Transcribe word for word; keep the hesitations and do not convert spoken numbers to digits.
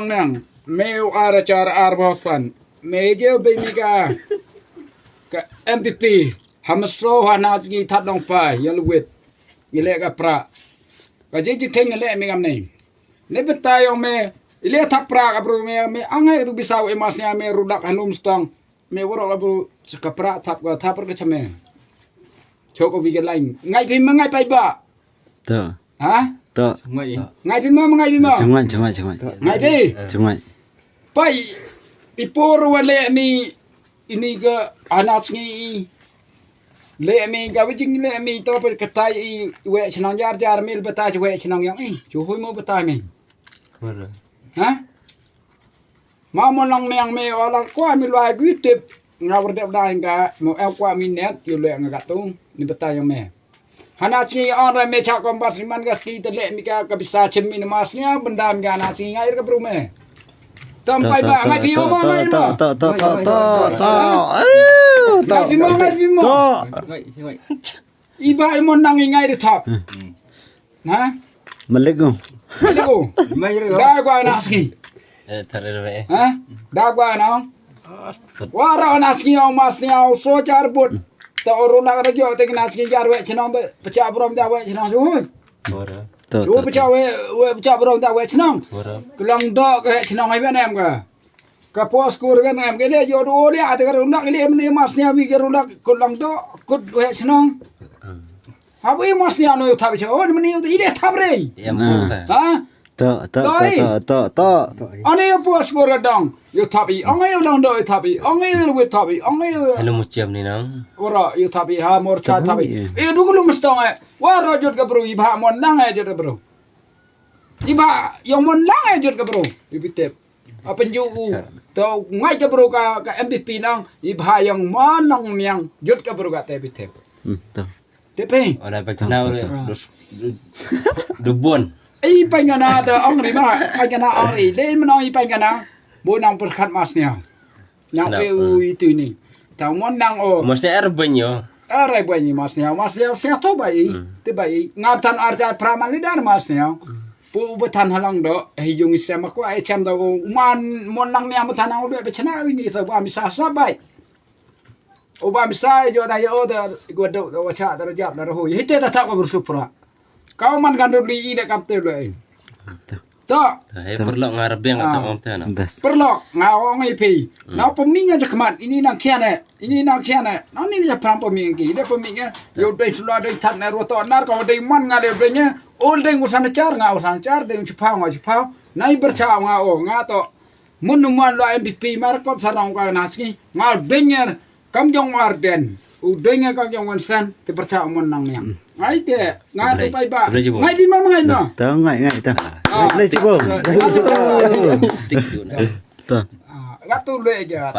Nang, me u ar char ar bosfan. Me je be mi ka, ka M P P. Hamaso ha na chi thad dong pa, ya luwit. Ngi le ka pra. Ka je je keng ngi le mi ngam nei. Ne beta yong me, ile thap pra ka bru me, me angai tu bisa u emas nya me rudak hanum stong. Me waro ka bru ka pra thap ka thap ka chame. Chok o wi ka lain. Ngai phi ma ngai pai ba. To. Ha? To. Ngai. Ngai phi ma, ngai phi ma. Changwan, changwan, changwan. Ngai phi. Changwan. Pai, i por wa le mi, ini ka anak sngi i. Le mi, ka wijing le mi, to pa katai i, we chnong jar jar mil bata we chnong yang i. Chu hui mo bata mi. Ha? Ma mo nang niang me, wala kwa mi lwa gui tip, nga wardep dang ka, mo el kwa mi net, yu le nga gatung, ni bata yang me. Hana chi on ra me cha kombar si man ga ski te le mi ka, ka bisa chim mi na mas nia, bendam ga na chi ngai ka bru me. Tam pai ba, ngai pi mo, ngai mo. To, to, to, to, to, to. Ngai pi mo, ngai pi mo. To. I ba i mo nang i ngai de thap. Ha? Maligo. Maligo. Da kwa na ski. Eh, thar re. Ha? Da kwa na. Wara na ski o mas ni o so jar but. Ta oru na ka jo te na ski jar we chnong be. Pacha brom da we chnong su. Ora. To, to, pacha we, we pacha brom da we chnong. Ora. Kulang do ke chnong ai be nem ka. Ka pos kur kan em ke le yo do le ate ka runak le mni mas nia wi ke runak kulang do kut we chnong. Ha wi mas nia no thap che o mni i de thap re. Ha? To, to, to, to, to. Ani yo pos kur dong yo thap i, ang yo lang do yo thap i, ang yo wi thap i, ang yo. Hello muchiam ni nang. Ora yo thap i ha mor cha thap i. E du kulu mustong e. Wa ro jot ka bru i ba mon nang e jot ka bru. I ba yo mon nang e jot ka bru. I bitep. Apan ju u. To ngai ka bru ka, ka M P P nang, i bha yang manang niang, jut ka bru ka te bi tep. Hmm, to. Tep eh. Ora pa chna ore, du, du, du bon. I pa ngana da ong ri ma, pa ngana ong ri. Le manang i pa ngana. Bu nang perkhat mas niang. Nang pe u itu ni. Tang mon nang o. Mas niang er banyo. Arai bwa ni mas niaw, mas niaw, siaw to bai, te bai, ngap tan arja praman ni dar mas niaw. Pu u batan halang do, hei yung i sem aku, ai chem do, man, mon nang niaw matan ang u dua bechana ini sa bwa misa sa bai. U bwa misa jo da yo da, gwa do, da wa cha, da jap, da hu. Hite da tak wa bersupra. Kau man kan dudli i da kap te lo. To. He perlok nga rebeng ta ong te na. Perlok nga ong i phi. Na pemni nga jakmat ini nang kian eh. Ini nang kian eh. Na ni ja pram pemni ki. Ida pemni nga. Yo dei sula dei that na ruto nar ka dei man nga dei dei nga. Ol dei usan char nga usan char dei chipau nga chipau. Nai bercha nga o nga to. Mun man lo M P P mar kop sarong ka naski. Nga dei nga Kam jong Ardent, u deng ka jong Winston, te percha mon nang niang. Ai te, nga tu pai ba. Ngai di ma ngai ma. Ta ngai ngai ta. Ngai di ma. Ta. Nga tu le ja.